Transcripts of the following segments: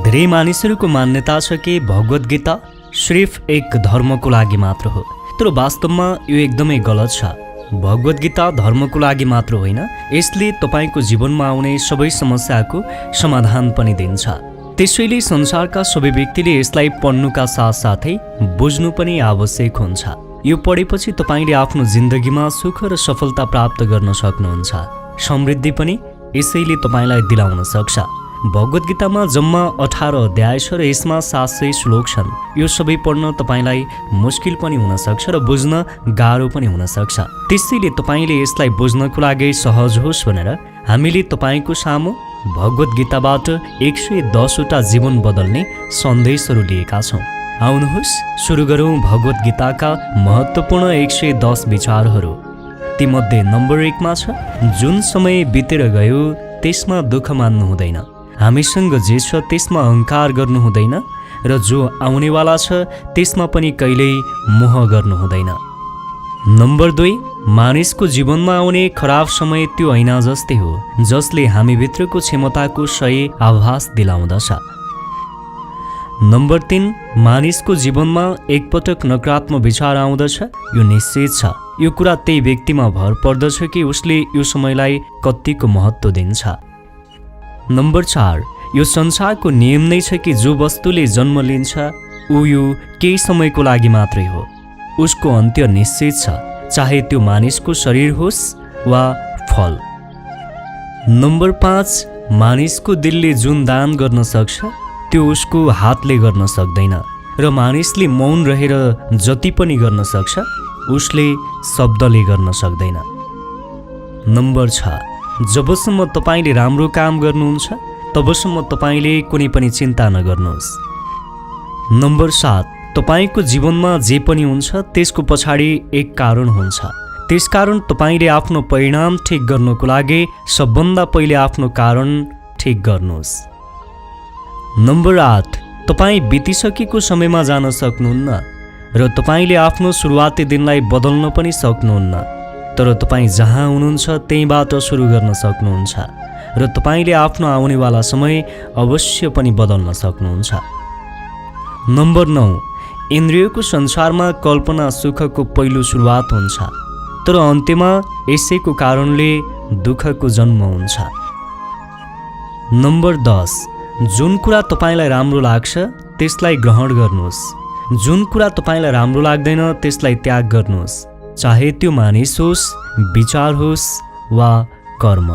धेरै मानिसहरूको मान्यता छ कि भगवत गीता सिर्फ एक धर्मको लागि मात्र हो, तर वास्तवमा यो एकदमै गलत छ। भगवत गीता धर्मको लागि मात्र होइन, यसले तपाईँको जीवनमा आउने सबै समस्याको समाधान पनि दिन्छ। त्यसैले संसारका सबै व्यक्तिले यसलाई पढ्नुका साथसाथै बुझ्नु पनि आवश्यक हुन्छ। यो पढेपछि तपाईँले आफ्नो जिन्दगीमा सुख र सफलता प्राप्त गर्न सक्नुहुन्छ। समृद्धि पनि यसैले तपाईँलाई दिलाउन सक्छ। भगवत गीतामा जम्मा 18 अध्याय छ र यसमा 700 श्लोक छन्। यो सबै पढ्न तपाईँलाई मुस्किल पनि हुन सक्छ र बुझ्न गाह्रो पनि हुन सक्छ। त्यसैले तपाईँले यसलाई बुझ्नको लागि सहज होस् भनेर हामीले तपाईँको सामु भगवत गीताबाट 110 वटा जीवन बदल्ने सन्देशहरू लिएका छौँ। आउनुहोस् सुरु गरौँ भगवत गीताका महत्त्वपूर्ण 110 विचारहरू। तीमध्ये नम्बर 1 मा छ, जुन समय बितेर गयो त्यसमा दुःख मान्नु हुँदैन। हामीसँग जे छ त्यसमा अहङ्कार गर्नु हुँदैन र जो आउनेवाला छ त्यसमा पनि कहिल्यै मोह गर्नु हुँदैन। नम्बर 2, मानिसको जीवनमा आउने खराब समय त्यो ऐना जस्तै हो जसले हामीभित्रको क्षमताको सही आभास दिलाउँदछ। नम्बर 3, मानिसको जीवनमा एकपटक नकारात्मक विचार आउँदछ, यो निश्चित छ। यो कुरा त्यही व्यक्तिमा भर पर्दछ कि उसले यो समयलाई कतिको महत्त्व दिन्छ। नम्बर 4, यो संसारको नियम नै छ कि जो वस्तुले जन्म लिन्छ ऊ यो केही समयको लागि मात्रै हो। उसको अन्त्य निश्चित छ, चाहे त्यो मानिसको शरीर होस् वा फल। नम्बर 5, मानिसको दिलले जुन दान गर्न सक्छ त्यो उसको हातले गर्न सक्दैन र मानिसले मौन रहेर जति पनि गर्न सक्छ उसले शब्दले गर्न सक्दैन। नम्बर 6, जबसम्म तपाईँले राम्रो काम गर्नुहुन्छ तबसम्म तपाईँले कुनै पनि चिन्ता नगर्नुहोस्। नम्बर 7, तपाईँको जीवनमा जे पनि हुन्छ त्यसको पछाडि एक कारण हुन्छ। त्यसकारण तपाईँले आफ्नो परिणाम ठिक गर्नको लागि सबभन्दा पहिले आफ्नो कारण ठिक गर्नुहोस्। नम्बर 8, तपाईँ बितिसकेको समयमा जान सक्नुहुन्न र तपाईँले आफ्नो सुरुवाती दिनलाई बदल्न पनि सक्नुहुन्न, तर तपाईँ जहाँ हुनुहुन्छ त्यहीँबाट सुरु गर्न सक्नुहुन्छ र तपाईँले आफ्नो आउनेवाला समय अवश्य पनि बदल्न सक्नुहुन्छ। नम्बर 9, इन्द्रियको संसारमा कल्पना सुखको पहिलो सुरुवात हुन्छ, तर अन्त्यमा यसैको कारणले दुःखको जन्म हुन्छ। नम्बर 10, जुन कुरा तपाईँलाई राम्रो लाग्छ त्यसलाई ग्रहण गर्नुहोस्, जुन कुरा तपाईँलाई राम्रो लाग्दैन त्यसलाई त्याग गर्नुहोस्, चाहे त्यो मानिस होस्, विचार होस् वा कर्म।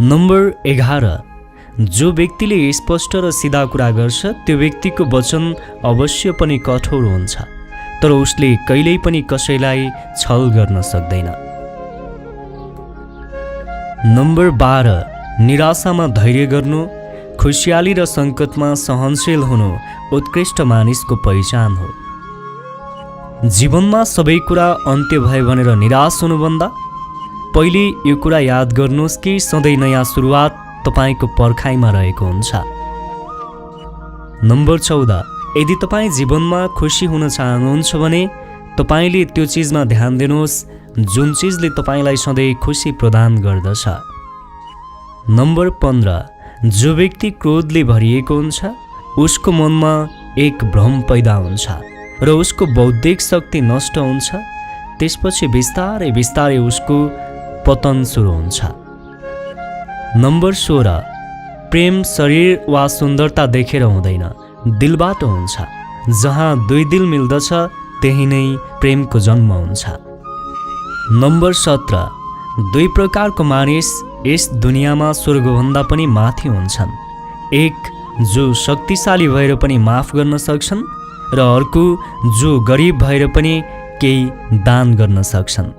नम्बर 11, जो व्यक्तिले स्पष्ट र सिधा कुरा गर्छ त्यो व्यक्तिको वचन अवश्य पनि कठोर हुन्छ, तर उसले कहिल्यै पनि कसैलाई छल गर्न सक्दैन। नम्बर 12, निराशामा धैर्य गर्नु, खुसियाली र सङ्कटमा सहनशील हुनु उत्कृष्ट मानिसको पहिचान हो। जीवनमा सबै कुरा अन्त्य भयो भनेर निराश हुनुभन्दा पहिले यो कुरा याद गर्नुहोस् कि सधैँ नयाँ सुरुवात तपाईँको पर्खाइमा रहेको हुन्छ। नम्बर 14, यदि तपाईँ जीवनमा खुसी हुन चाहनुहुन्छ भने तपाईँले त्यो चिजमा ध्यान दिनुहोस् जुन चिजले तपाईँलाई सधैँ खुसी प्रदान गर्दछ। नम्बर 15, जो व्यक्ति क्रोधले भरिएको हुन्छ उसको मनमा एक भ्रम पैदा हुन्छ र उसको बौद्धिक शक्ति नष्ट हुन्छ, त्यसपछि बिस्तारै बिस्तारै उसको पतन सुरु हुन्छ। नम्बर 16, प्रेम शरीर वा सुन्दरता देखेर हुँदैन, दिलबाट हुन्छ। जहाँ दुई दिल मिल्दछ त्यही नै प्रेमको जन्म हुन्छ। नम्बर 17, दुई प्रकारको मानिस यस दुनियाँमा स्वर्गभन्दा पनि माथि हुन्छन्, एक जो शक्तिशाली भएर पनि माफ गर्न सक्छन् र अर्को जो गरिब भएर पनि केही दान गर्न सक्छन्।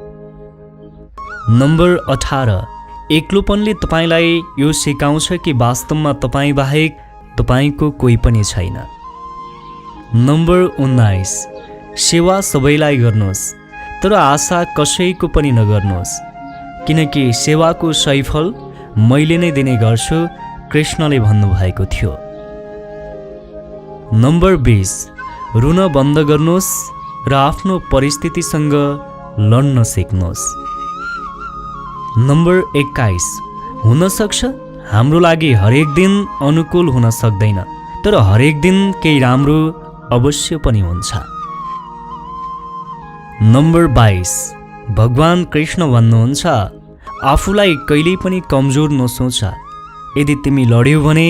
नम्बर 18, एक्लोपनले तपाईँलाई यो सिकाउँछ कि वास्तवमा तपाईँ बाहेक तपाईँको कोही पनि छैन। नम्बर 19, सेवा सबैलाई गर्नुहोस् तर आशा कसैको पनि नगर्नुहोस्, किनकि सेवाको सही फल मैले नै दिने गर्छु कृष्णले भन्नुभएको थियो। नम्बर 20, रुन बन्द गर्नुहोस् र आफ्नो परिस्थितिसँग लड्न सिक्नुहोस्। नम्बर 21, हुन सक्छ हाम्रो लागि हरेक दिन अनुकूल हुन सक्दैन, तर हरेक दिन केही राम्रो अवश्य पनि हुन्छ। नम्बर 22, भगवान कृष्ण भन्नुहुन्छ, आफूलाई कहिल्यै पनि कमजोर नसोच। यदि तिमी लड्यौ भने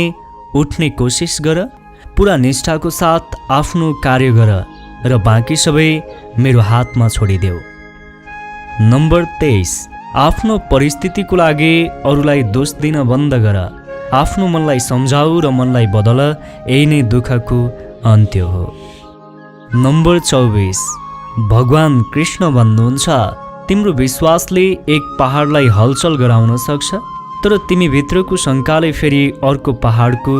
उठ्ने कोसिस गर, पुरा निष्ठाको साथ आफ्नो कार्य गर र बाँकी सबै मेरो हातमा छोडिदेऊ। नम्बर 23, आफ्नो परिस्थितिको लागि अरूलाई दोष दिन बन्द गर। आफ्नो मनलाई सम्झाऊ र मनलाई बदल, यही नै दुःखको अन्त्य हो। नम्बर 24, भगवान कृष्ण भन्नुहुन्छ, तिम्रो विश्वासले एक पहाडलाई हलचल गराउन सक्छ, तर तिमी भित्रको शङ्काले फेरि अर्को पहाडको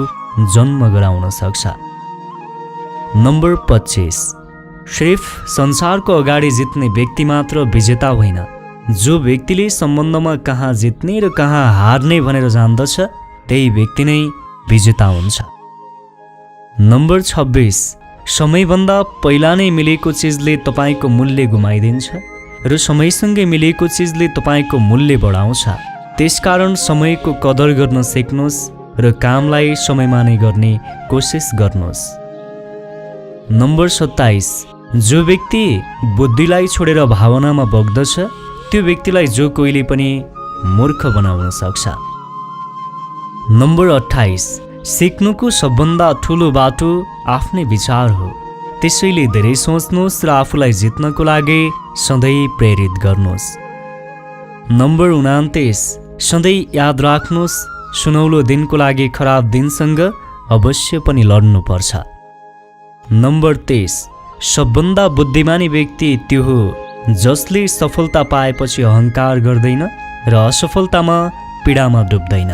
जन्म गराउन सक्छ। नम्बर 25, सिर्फ संसारको अगाडि जित्ने व्यक्ति मात्र विजेता होइन, जो व्यक्तिले सम्बन्धमा कहाँ जित्ने र कहाँ हार्ने भनेर जान्दछ त्यही व्यक्ति नै विजेता हुन्छ। नम्बर 26, समयभन्दा पहिला नै मिलेको चिजले तपाईँको मूल्य गुमाइदिन्छ र समयसँगै मिलेको चिजले तपाईँको मूल्य बढाउँछ। त्यसकारण समयको कदर गर्न सिक्नुहोस् र कामलाई समयमा नै गर्ने कोसिस गर्नुहोस्। नम्बर 27, जो व्यक्ति बुद्धिलाई छोडेर भावनामा बग्दछ त्यो व्यक्तिलाई जो कोहीले पनि मूर्ख बनाउन सक्छ। नम्बर 28, सिक्नुको सबभन्दा ठुलो बाटो आफ्नै विचार हो, त्यसैले धेरै सोच्नुहोस् र आफूलाई जित्नको लागि सधैँ प्रेरित गर्नुहोस्। नम्बर 29, सधैँ याद राख्नुहोस्, सुनौलो दिनको लागि खराब दिनसँग अवश्य पनि लड्नुपर्छ। नम्बर 30, सबभन्दा बुद्धिमानी व्यक्ति त्यो हो जसले सफलता पाएपछि अहङ्कार गर्दैन र असफलतामा पीडामा डुब्दैन।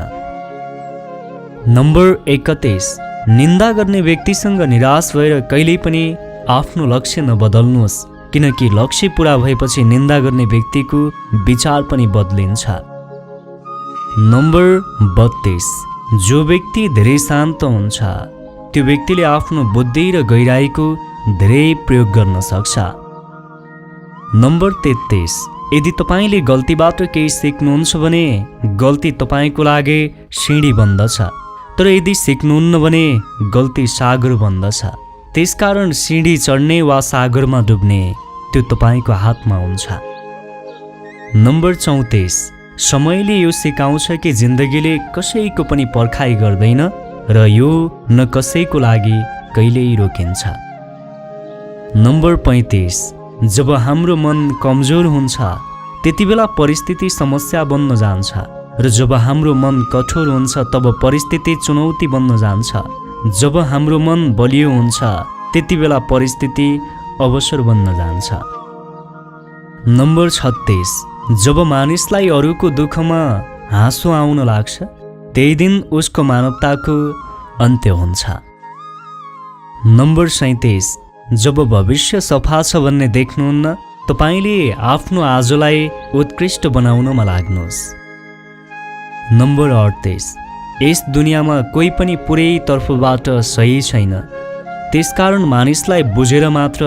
नम्बर 31, निन्दा गर्ने व्यक्तिसँग निराश भएर कहिल्यै पनि आफ्नो लक्ष्य नबदल्नुहोस्, किनकि लक्ष्य पुरा भएपछि निन्दा गर्ने व्यक्तिको विचार पनि बदलिन्छ। नम्बर 32, जो व्यक्ति धेरै शान्त हुन्छ त्यो व्यक्तिले आफ्नो बुद्धि र गहिराईको धेरै प्रयोग गर्न सक्छ। नम्बर 33, यदि तपाईँले गल्तीबाट केही सिक्नुहुन्छ भने गल्ती तपाईँको लागि सिँढी बन्दछ, तर यदि सिक्नुहुन्न भने गल्ती सागर बन्दछ। त्यसकारण सिँढी चढ्ने वा सागरमा डुब्ने त्यो तपाईँको हातमा हुन्छ। नम्बर 34, समयले यो सिकाउँछ कि जिन्दगीले कसैको पनि पर्खाइ गर्दैन र यो न कसैको लागि कहिल्यै रोकिन्छ। नम्बर 35, जब हाम्रो मन कमजोर हुन्छ त्यति बेला परिस्थिति समस्या बन्न जान्छ र जब हाम्रो मन कठोर हुन्छ तब परिस्थिति चुनौती बन्न जान्छ। जब हाम्रो मन बलियो हुन्छ त्यति बेला परिस्थिति अवसर बन्न जान्छ। नम्बर 36, जब मानिसलाई अरूको दुःखमा हाँसो आउन लाग्छ त्यही दिन उसको मानवताको अन्त्य हुन्छ। नम्बर 37, जब भविष्य सफा छ भन्ने देख्नुहुन्न तपाईँले आफ्नो आजलाई उत्कृष्ट बनाउनमा लाग्नुहोस्। नम्बर 38, यस दुनियाँमा कोही पनि पुरै तर्फबाट सही छैन, त्यसकारण मानिसलाई बुझेर मात्र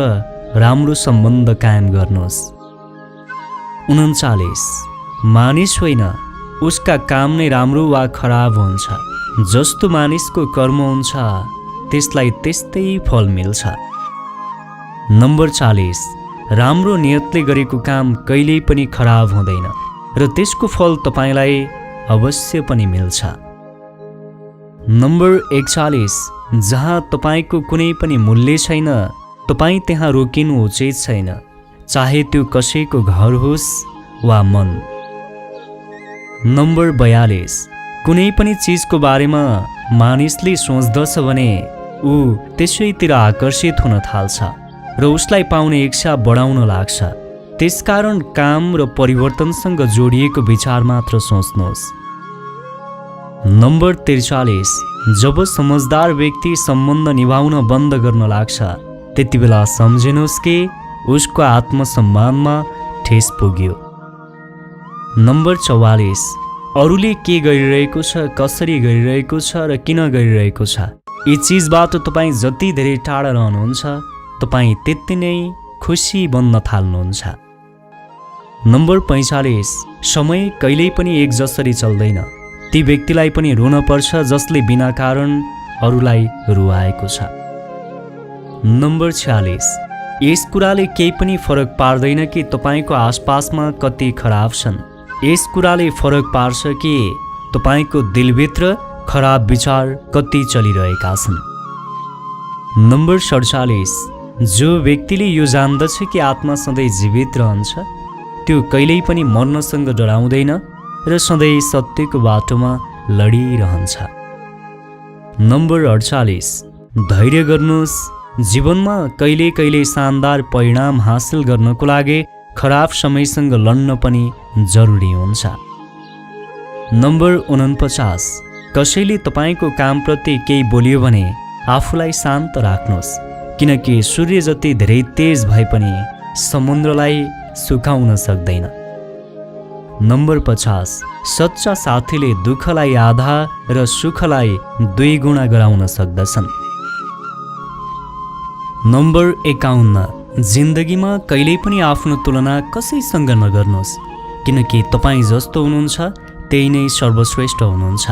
राम्रो सम्बन्ध कायम गर्नुहोस्। 39, मानिस होइन उसका काम नै राम्रो वा खराब हुन्छ, जस्तो मानिसको कर्म हुन्छ त्यसलाई त्यस्तै फल मिल्छ। नम्बर 40, राम्रो नियतले गरेको काम कहिल्यै पनि खराब हुँदैन र त्यसको फल तपाईँलाई अवश्य पनि मिल्छ। नम्बर 41, जहाँ तपाईँको कुनै पनि मूल्य छैन तपाईँ त्यहाँ रोकिनु उचित छैन, चाहे त्यो कसैको घर होस् वा मन। नम्बर 42, कुनै पनि चिजको बारेमा मानिसले सोच्दछ भने ऊ त्यसैतिर आकर्षित हुन थाल्छ र उसलाई पाउने इच्छा बढाउन लाग्छ। त्यसकारण काम र परिवर्तनसँग जोडिएको विचार मात्र सोच्नुहोस्। नम्बर 43, जब समझदार व्यक्ति सम्बन्ध निभाउन बन्द गर्न लाग्छ त्यति बेला सम्झिनुहोस् कि उसको आत्मसम्मानमा ठेस पुग्यो। नम्बर 44, अरूले के गरिरहेको छ, कसरी गरिरहेको छ र किन गरिरहेको छ, यी चिजबाट तपाईँ जति धेरै टाढा रहनुहुन्छ तपाईँ त्यति नै खुसी बन्न थाल्नुहुन्छ। नम्बर 45, समय कहिल्यै पनि एक जसरी चल्दैन, ती व्यक्तिलाई पनि रुन पर्छ जसले बिना कारण अरूलाई रुवाएको छ। नम्बर 46, यस कुराले केही पनि फरक पार्दैन कि तपाईँको आसपासमा कति खराब छन्। यस कुराले फरक पार्छ कि तपाईँको दिलभित्र खराब विचार कति चलिरहेका छन्। नम्बर 47, जो व्यक्तिले यो जान्दछ कि आत्मा सधैँ जीवित रहन्छ त्यो कहिल्यै पनि मर्नसँग डराउँदैन र सधैँ सत्यको बाटोमा लडिरहन्छ। नम्बर 48, धैर्य गर्नुहोस्। जीवनमा कहिले कहिले शानदार परिणाम हासिल गर्नको लागि खराब समयसँग लड्न पनि जरुरी हुन्छ। नम्बर 49, कसैले तपाईँको कामप्रति केही बोल्यो भने आफूलाई शान्त राख्नुहोस्, किनकि सूर्य जति धेरै तेज भए पनि समुद्रलाई सुकाउन सक्दैन। नम्बर 50, सच्चा साथीले दुःखलाई आधा र सुखलाई 2 गुणा गराउन सक्दछन्। नम्बर 51, जिन्दगीमा कहिल्यै पनि आफ्नो तुलना कसैसँग नगर्नुहोस्, किनकि तपाईँ जस्तो हुनुहुन्छ त्यही नै सर्वश्रेष्ठ हुनुहुन्छ।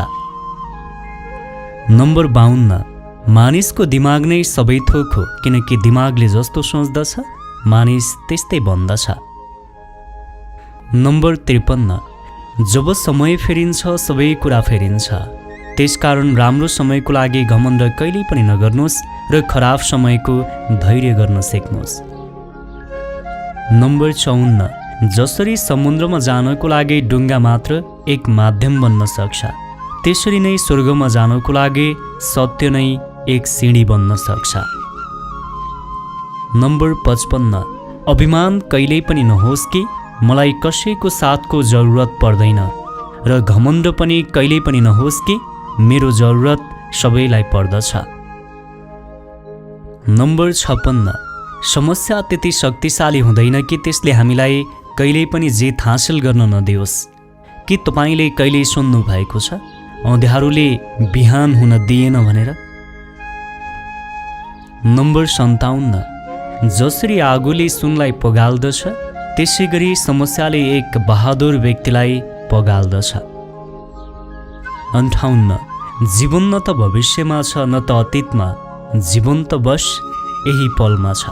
नम्बर 52, मानिसको दिमाग नै सबै थोक हो, किनकि दिमागले जस्तो सोच्दछ मानिस त्यस्तै बन्दछ। नम्बर 53, जब समय फेरिन्छ सबै कुरा फेरिन्छ, त्यसकारण राम्रो समयको लागि घमण्ड कहिल्यै पनि नगर्नुहोस् र खराब समयको धैर्य गर्न सिक्नुहोस्। नम्बर 54, जसरी समुद्रमा जानको लागि डुङ्गा मात्र एक माध्यम बन्न सक्छ, त्यसरी नै स्वर्गमा जानको लागि सत्य नै एक सिँढी बन्न सक्छ। नम्बर 55, अभिमान कहिल्यै पनि नहोस् कि मलाई कसैको साथको जरुरत पर्दैन र घमण्ड पनि कहिल्यै पनि नहोस् कि मेरो जरुरत सबैलाई पर्दछ। नम्बर 56, समस्या त्यति शक्तिशाली हुँदैन कि त्यसले हामीलाई कहिल्यै पनि जित हासिल गर्न नदियोस्। के तपाईँले कहिल्यै सुन्नु भएको छ अँध्यारोले बिहान हुन दिएन भनेर? नम्बर 57, जसरी आगोले सुनलाई पगाल्दछ त्यसै गरी समस्याले एक बहादुर व्यक्तिलाई पगाल्दछ। 58, जीवन न त भविष्यमा छ न त अतीतमा, जीवन त बस यही पलमा छ।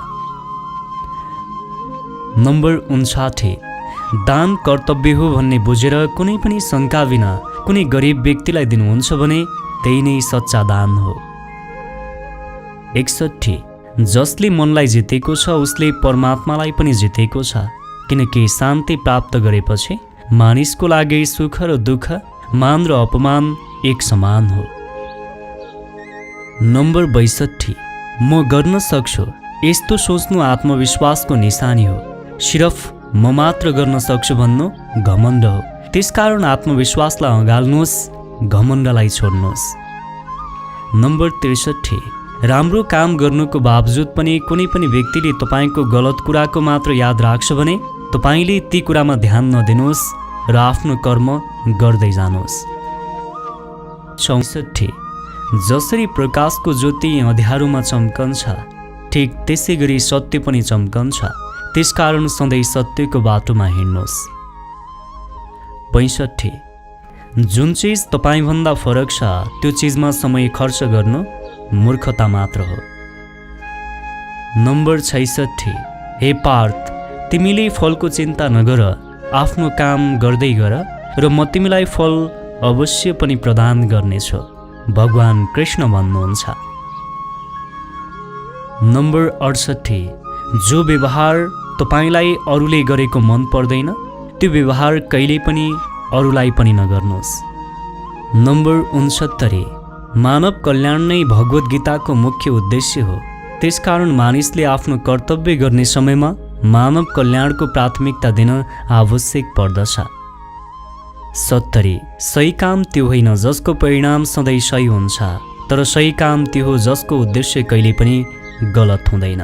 नम्बर 59, दान कर्तव्य हो भन्ने बुझेर कुनै पनि शङ्का बिना कुनै गरिब व्यक्तिलाई दिनुहुन्छ भने त्यही नै सच्चा दान हो। 61, जसले मनलाई जितेको छ उसले परमात्मालाई पनि जितेको छ, किनकि शान्ति प्राप्त गरेपछि मानिसको लागि सुख र दुःख, मान र अपमान एक समान हो। नम्बर 62, म गर्न सक्छु यस्तो सोच्नु आत्मविश्वासको निशानी हो। सिर्फ म मात्र गर्न सक्छु भन्नु घमण्ड हो। त्यसकारण आत्मविश्वासलाई अँगाल्नुहोस्, घमण्डलाई छोड्नुहोस्। नम्बर 63, राम्रो काम गर्नुको बावजुद पनि कुनै पनि व्यक्तिले तपाईँको गलत कुराको मात्र याद राख्छ भने तपाईँले ती कुरामा ध्यान नदिनुहोस् र आफ्नो कर्म गर्दै जानुहोस्। 64, जसरी प्रकाशको ज्योति अँध्यारोमा चम्कन्छ ठिक त्यसै गरी सत्य पनि चम्कन्छ, त्यसकारण सधैँ सत्यको बाटोमा हिँड्नुहोस्। 65, जुन चिज तपाईँभन्दा फरक छ त्यो चिजमा समय खर्च गर्नु मूर्खता मात्र हो। नम्बर 66, हे पार्थ, तिमीले फलको चिन्ता नगर, आफ्नो काम गर्दै गर र म तिमीलाई फल अवश्य पनि प्रदान गर्नेछु, भगवान कृष्ण भन्नुहुन्छ। नम्बर 68, जो व्यवहार तपाईँलाई अरूले गरेको मन पर्दैन त्यो व्यवहार कहिल्यै पनि अरूलाई पनि नगर्नुहोस्। नम्बर 69, मानव कल्याण नै भगवद् गीताको मुख्य उद्देश्य हो, त्यसकारण मानिसले आफ्नो कर्तव्य गर्ने समयमा मानव कल्याणको प्राथमिकता दिन आवश्यक पर्दछ। 70, सही काम त्यो होइन जसको परिणाम सधैँ सही हुन्छ, तर सही काम त्यो हो जसको उद्देश्य कहिले पनि गलत हुँदैन।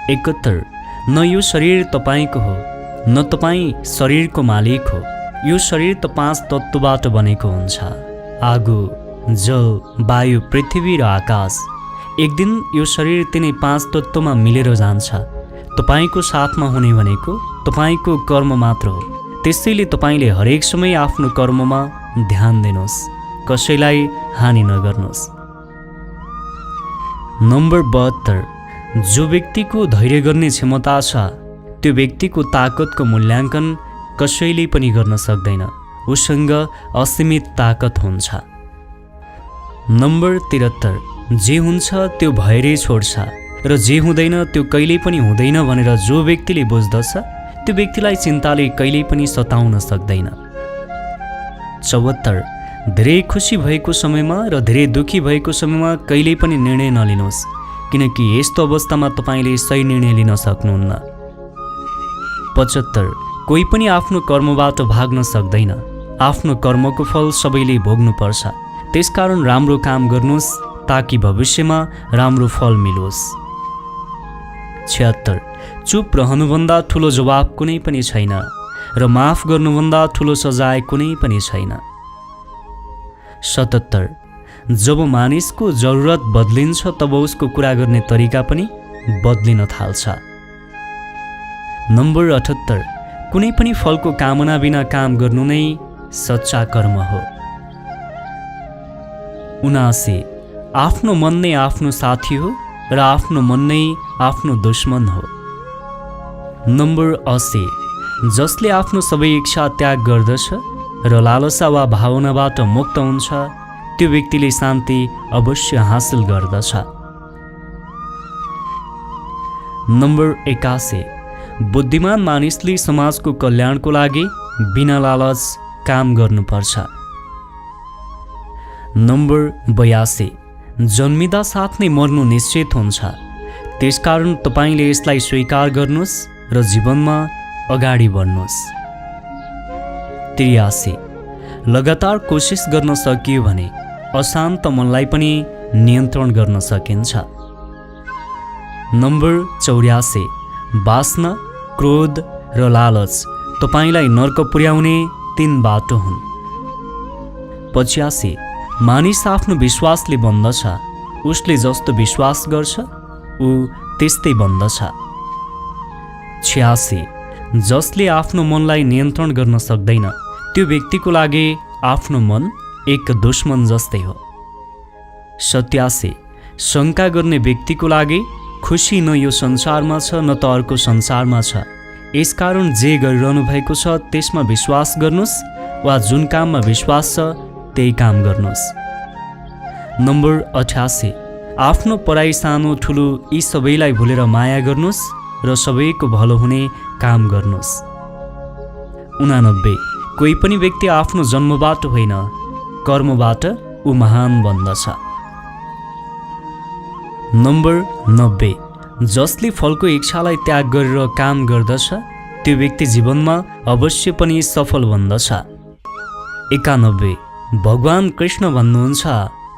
71, न यो शरीर तपाईँको हो न तपाईँ शरीरको मालिक हो। यो शरीर त 5 तत्त्वबाट बनेको हुन्छ, आगो, जल, वायु, पृथ्वी र आकाश। एक दिन यो शरीर तिनै 5 तत्त्वमा मिलेर जान्छ। तपाईँको साथमा हुने भनेको तपाईँको कर्म मात्र हो, त्यसैले तपाईँले हरेक समय आफ्नो कर्ममा ध्यान दिनुहोस्, कसैलाई हानि नगर्नुहोस्। नम्बर 72, जो व्यक्तिको धैर्य गर्ने क्षमता छ त्यो व्यक्तिको ताकतको मूल्याङ्कन कसैले पनि गर्न सक्दैन। उसँग असीमित ताकत हुन्छ। नम्बर 73, जे हुन्छ त्यो भएरै छोड्छ र जे हुँदैन त्यो कहिल्यै पनि हुँदैन भनेर जो व्यक्तिले बुझ्दछ त्यो व्यक्तिलाई चिन्ताले कहिल्यै पनि सताउन सक्दैन। 74, धेरै खुसी भएको समयमा र धेरै दुःखी भएको समयमा कहिल्यै पनि निर्णय नलिनुहोस्, किनकि यस्तो अवस्थामा तपाईँले सही निर्णय लिन सक्नुहुन्न। 75, कोही पनि आफ्नो कर्मबाट भाग्न सक्दैन। आफ्नो कर्मको फल सबैले भोग्नुपर्छ। त्यसकारण राम्रो काम गर्नुहोस् ताकि भविष्यमा राम्रो फल मिलोस्। 76, चुप रहनुभन्दा ठुलो जवाब कुनै पनि छैन र माफ गर्नुभन्दा ठुलो सजाय कुनै पनि छैन। 77, जब मानिसको जरुरत बदलिन्छ तब उसको कुरा गर्ने तरिका पनि बदलिन थाल्छ। नम्बर 78, कुनै पनि फलको कामना बिना काम गर्नु नै सच्चा कर्म हो। 79, आफ्नो मन नै आफ्नो साथी हो र आफ्नो मन नै आफ्नो दुश्मन हो। नम्बर 80, जसले आफ्नो सबै इच्छा त्याग गर्दछ र लालसा वा भावनाबाट मुक्त हुन्छ त्यो व्यक्तिले शान्ति अवश्य हासिल गर्दछ। नम्बर 81, बुद्धिमान मानिसले समाजको कल्याणको लागि बिना लालच काम गर्नुपर्छ। नम्बर 82, जन्मिदा साथ नै मर्नु निश्चित हुन्छ। त्यसकारण तपाईँले यसलाई स्वीकार गर्नुहोस् र जीवनमा अगाडि बढ्नुहोस्। 83, लगातार कोसिस गर्न सकियो भने अशान्त मनलाई पनि नियन्त्रण गर्न सकिन्छ। नम्बर 84, वासना, क्रोध र लालच तपाईँलाई नर्क पुर्याउने 3 बाटो हुन्। 85, मानिस आफ्नो विश्वासले बन्दछ। उसले जस्तो विश्वास गर्छ ऊ त्यस्तै बन्दछ। 86, जसले आफ्नो मनलाई नियन्त्रण गर्न सक्दैन त्यो व्यक्तिको लागि आफ्नो मन एक दुश्मन जस्तै हो। 87, शङ्का गर्ने व्यक्तिको लागि खुसी न यो संसारमा छ न त अर्को संसारमा छ। यसकारण जे गरिरहनु भएको छ त्यसमा विश्वास गर्नुहोस् वा जुन काममा विश्वास छ त्यही काम गर्नुहोस्। नम्बर 88, आफ्नो पढाइ सानो ठुलो यी सबैलाई भुलेर माया गर्नुहोस् र सबैको भलो हुने काम गर्नुहोस्। 89, कोही पनि व्यक्ति आफ्नो जन्मबाट होइन कर्मबाट ऊ महान बन्दछ। नम्बर 90, जसले फलको इच्छालाई त्याग गरेर काम गर्दछ त्यो व्यक्ति जीवनमा अवश्य पनि सफल बन्दछ। 91, भगवान कृष्ण भन्नुहुन्छ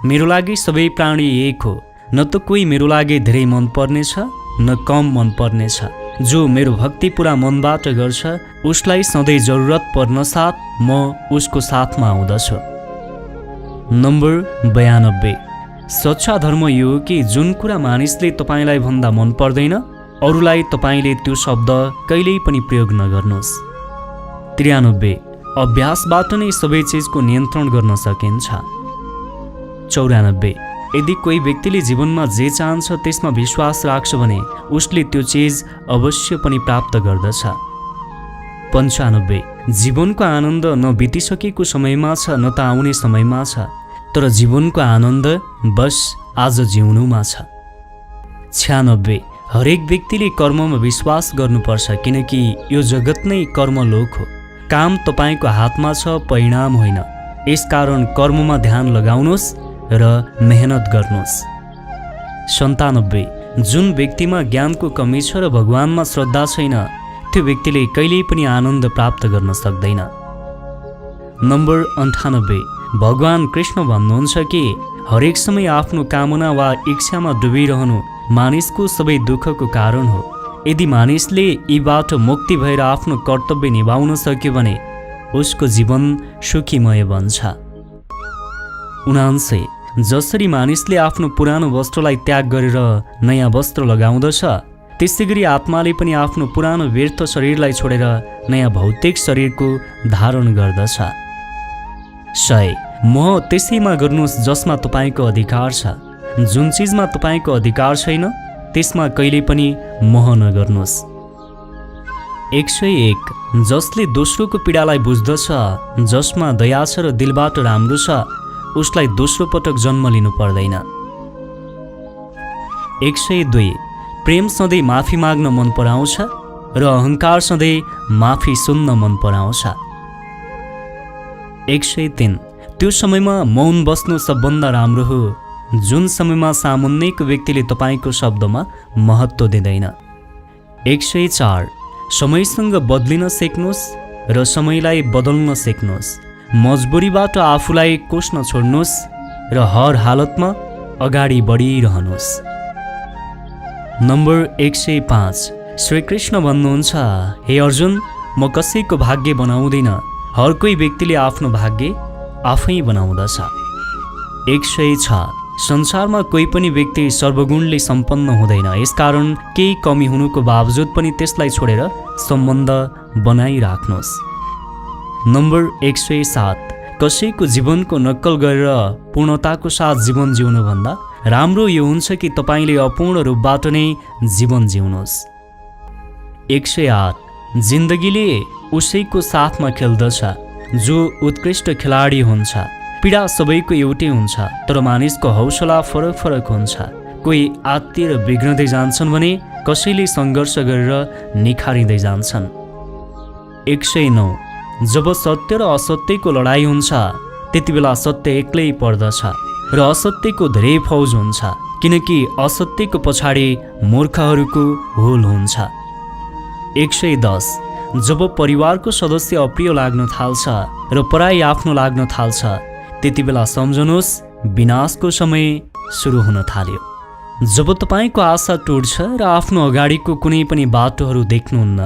मेरो लागि सबै प्राणी एक हो, न त कोही मेरो लागि धेरै मन पर्नेछ न कम मन पर्नेछ। जो मेरो भक्ति पुरा मनबाट गर्छ उसलाई सधैँ जरुरत पर्न साथ म उसको साथमा आउँदछु। नम्बर 92, सच्चा धर्म यो हो कि जुन कुरा मानिसले तपाईँलाई भन्दा मन पर्दैन अरूलाई तपाईँले त्यो शब्द कहिल्यै पनि प्रयोग नगर्नुहोस्। 93, अभ्यासबाट नै सबै चिजको नियन्त्रण गर्न सकिन्छ। 94, यदि कोही व्यक्तिले जीवनमा जे चाहन्छ त्यसमा विश्वास राख्छ भने उसले त्यो चिज अवश्य पनि प्राप्त गर्दछ। 95, जीवनको आनन्द न बितिसकेको समयमा छ न त आउने समयमा छ, तर जीवनको आनन्द बस आज जिउनुमा छ। 96, हरेक व्यक्तिले कर्ममा विश्वास गर्नुपर्छ किनकि यो जगत नै कर्मलोक हो। काम तपाईँको हातमा छ, परिणाम होइन। यसकारण कर्ममा ध्यान लगाउनुहोस् र मेहनत गर्नुहोस्। 97, जुन व्यक्तिमा ज्ञानको कमी छ र भगवानमा श्रद्धा छैन त्यो व्यक्तिले कहिल्यै पनि आनन्द प्राप्त गर्न सक्दैन। नम्बर 98, भगवान कृष्ण भन्नुहुन्छ कि हरेक समय आफ्नो कामना वा इच्छामा डुबिरहनु मानिसको सबै दुःखको कारण हो। यदि मानिसले यीबाट मुक्ति भएर आफ्नो कर्तव्य निभाउन सक्यो भने उसको जीवन सुखीमय बन्छ। 79, जसरी मानिसले आफ्नो पुरानो वस्त्रलाई त्याग गरेर नयाँ वस्त्र लगाउँदछ त्यसैगरी आत्माले पनि आफ्नो पुरानो व्यर्थ शरीरलाई छोडेर नयाँ भौतिक शरीरको धारण गर्दछ। 100 मोह त्यसैमा गर्नुहोस् जसमा तपाईँको अधिकार छ। जुन चिजमा तपाईँको अधिकार छैन त्यसमा कहिल्यै पनि मोह नगर्नुहोस्। 101 जसले दोस्रोको पीडालाई बुझ्दछ, जसमा दया छ र दिलबाट राम्रो छ, उसलाई दोस्रो पटक जन्म लिनु पर्दैन। 102 प्रेम सधैँ माफी माग्न मन पराउँछ र अहङ्कार सधैँ माफी सुन्न मन पराउँछ। 103 त्यो समयमा मौन बस्नु सबभन्दा राम्रो हो जुन समयमा सामुन्नेको व्यक्तिले तपाईँको शब्दमा महत्त्व दिँदैन। 104 समयसँग बदलिन सिक्नुहोस् र समयलाई बदल्न सिक्नुहोस्। मजबुरीबाट आफूलाई कोस्न छोड्नुहोस् र हर हालतमा अगाडि बढिरहनुहोस्। नम्बर 105 श्रीकृष्ण भन्नुहुन्छ, हे अर्जुन, म कसैको भाग्य बनाउँदिन, हर कोही व्यक्तिले आफ्नो भाग्य आफै बनाउँदछ। 106 संसारमा कोही पनि व्यक्ति सर्वगुणले सम्पन्न हुँदैन, यसकारण केही कमी हुनुको बावजुद पनि त्यसलाई छोडेर सम्बन्ध बनाइराख्नुहोस्। नम्बर 107 कसैको जीवनको नक्कल गरेर पूर्णताको साथ जीवन जिउनुभन्दा राम्रो यो हुन्छ कि तपाईँले अपूर्ण रूपबाट नै जीवन जिउनुहोस्। 108 जिन्दगीले उसैको साथमा खेल्दछ जो उत्कृष्ट खेलाडी हुन्छ। पीडा सबैको एउटै हुन्छ, तर मानिसको हौसला फरक फरक हुन्छ। कोही आत्तिएर बिग्रदै जान्छन् भने कसैले सङ्घर्ष गरेर निखारिँदै जान्छन्। 109 जब सत्य र असत्यको लडाइँ हुन्छ त्यति बेला सत्य एक्लै पर्दछ र असत्यको धेरै फौज हुन्छ, किनकि असत्यको पछाडि मूर्खहरूको हुल हुन्छ। 110 जब परिवारको सदस्य अप्रिय लाग्न थाल्छ र पराई आफ्नो लाग्न थाल्छ त्यति बेला सम्झनुहोस् विनाशको समय सुरु हुन थाल्यो। जब तपाईँको आशा टुट्छ र आफ्नो अगाडिको कुनै पनि बाटोहरू देख्नुहुन्न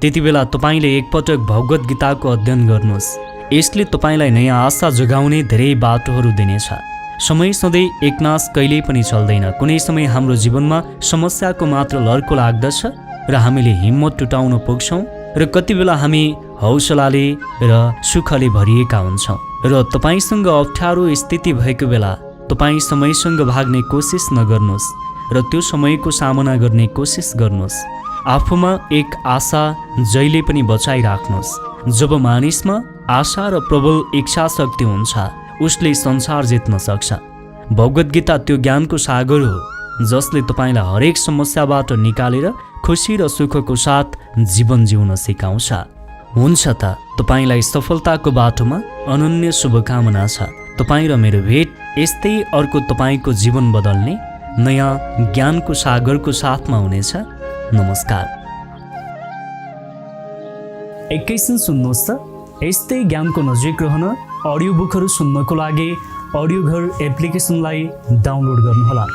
त्यति बेला तपाईँले एकपटक भगवत गीताको अध्ययन गर्नुहोस्। यसले तपाईँलाई नयाँ आशा जगाउने धेरै बाटोहरू दिनेछ। समय सधैँ एकनाश कहिल्यै पनि चल्दैन। कुनै समय हाम्रो जीवनमा समस्याको मात्र लर्को लाग्दछ र हामीले हिम्मत टुटाउन पुग्छौँ र कति बेला हामी हौसलाले र सुखले भरिएका हुन्छौँ र तपाईँसँग अप्ठ्यारो स्थिति भएको बेला तपाईँ समयसँग भाग्ने कोसिस नगर्नुहोस् र त्यो समयको सामना गर्ने कोसिस गर्नुहोस्। आफूमा एक आशा जहिले पनि बचाइराख्नुहोस्। जब मानिसमा आशा र प्रबल इच्छा शक्ति हुन्छ उसले संसार जित्न सक्छ। भगवत गीता त्यो ज्ञानको सागर हो जसले तपाईँलाई हरेक समस्याबाट निकालेर खुसी र सुखको साथ जीवन जिउन सिकाउँछ। हुन्छ त, तपाईँलाई सफलताको बाटोमा अनन्य शुभकामना छ। तपाईँ र मेरो भेट यस्तै अर्को तपाईँको जीवन बदल्ने नयाँ ज्ञानको सागरको साथमा हुनेछ। नमस्कार। एकैछिन सुन्नुहोस् त, यस्तै ज्ञानको नजिक रहन अडियो बुकहरू सुन्नको लागि अडियो घर एप्लिकेसनलाई डाउनलोड गर्नुहोला।